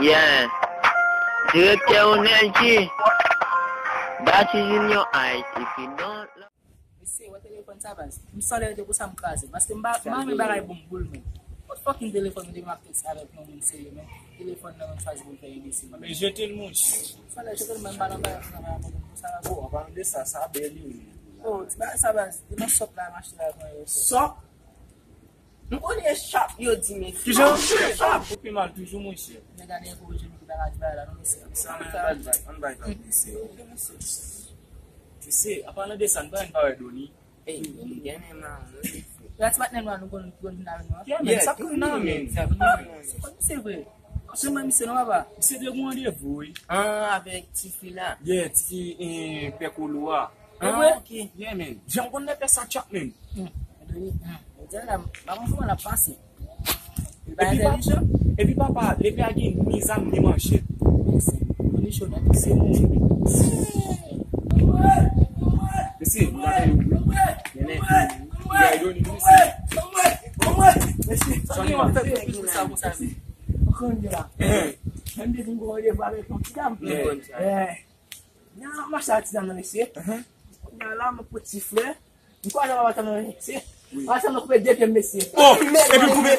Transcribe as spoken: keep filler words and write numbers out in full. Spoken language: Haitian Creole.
Yeah. Direktè Onel G. Batty Junior Ice, if you don't love. Mesye, wè telefòn sa, baz. M san lè te pou sa m kraze. Paske m pa, m pa renmen bagay bon boul, men. What fucking telefòn, m te ap tèks avèk yon moun serye, men. Telefòn nan, m chwazi pou m fè enbesil. Men jete l, monchè. San lè jete l, men m pa nan bagay, m pa nan bagay, m pa nan bagay. Oh, an palan de sa, sa bèl, wi. Oh, ti bagay sa, baz. Te nan sòp la, m achte la, mwen, yo. Sòp? M konnen chap yo di, men kijan chap? Ou pi mal toujou, monchè. Nèg la, nèg orijin ki ta ka di bagay la, non, mesye. Sa, men, ann bay, ann bay, ann bay, mesye. Mesye, an palan de sa, n pa, n pa wè Doni. Ey, Doni gen men maron, wi. Ti patnè nou an, nou konn, konn vin avè nou an. Yeah, men, sa konn nan men. Se konn misye vre. Se mwen misye non, papa. Misye te gon randevou, wi. Ah, avèk tifi la. Yeah, tifi, eh, pè kolo a. Ah, ok. Yeah, man. Jan m konn nèg fè sa tchap, man. Hmm. Doni, hmm. Ou di la, pa konn kòman l ap pase. Li pa entèlijan. Epi papa, le pè a gen ni zam, ni manchèt. Doni cho nèt. Se moun. Mesye, nou pa tande wi. Mennen. Gay Doni, mesye. Mesye, sa ki w ap fè pou sa konsa, mesye? Ou konn la. Eh. Menm depi m gon randevou avèk yon ti dam. Yeah. Eh. Nan mache a ti dam nan, mesye. Kounye a la, mwen pou ti flè. M kwaze avèk ti dam nan, mesye. Wi. Pase mwen koupe de pye m, mesye. Oh, epi koupe.